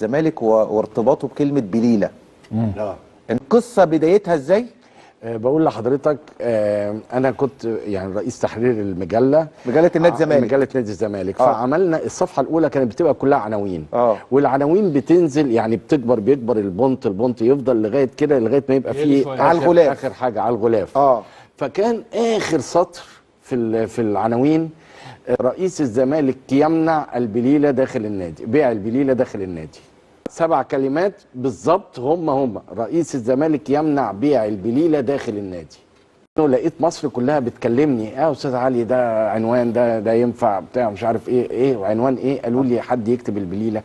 الزمالك وارتباطه بكلمه بليلة. القصة بدايتها ازاي؟ بقول لحضرتك، انا كنت يعني رئيس تحرير المجلة، مجلة النادي الزمالك. مجلة نادي الزمالك. فعملنا الصفحة الاولى كانت بتبقى كلها عناوين، والعناوين بتنزل يعني بتكبر، بيكبر ال font، ال font يفضل لغاية كده، لغاية ما يبقى يقل فيه شوية. على الغلاف. اخر حاجة على الغلاف. فكان اخر سطر في العناوين، رئيس الزمالك يمنع البليله داخل النادي، بيع البليله داخل النادي. 7 كلمات بالظبط، هم رئيس الزمالك يمنع بيع البليله داخل النادي. لقيت مصر كلها بتكلمني، يا استاذ علي ده عنوان، ده ينفع بتاع مش عارف ايه، ايه وعنوان ايه؟ قالوا لي حد يكتب البليله.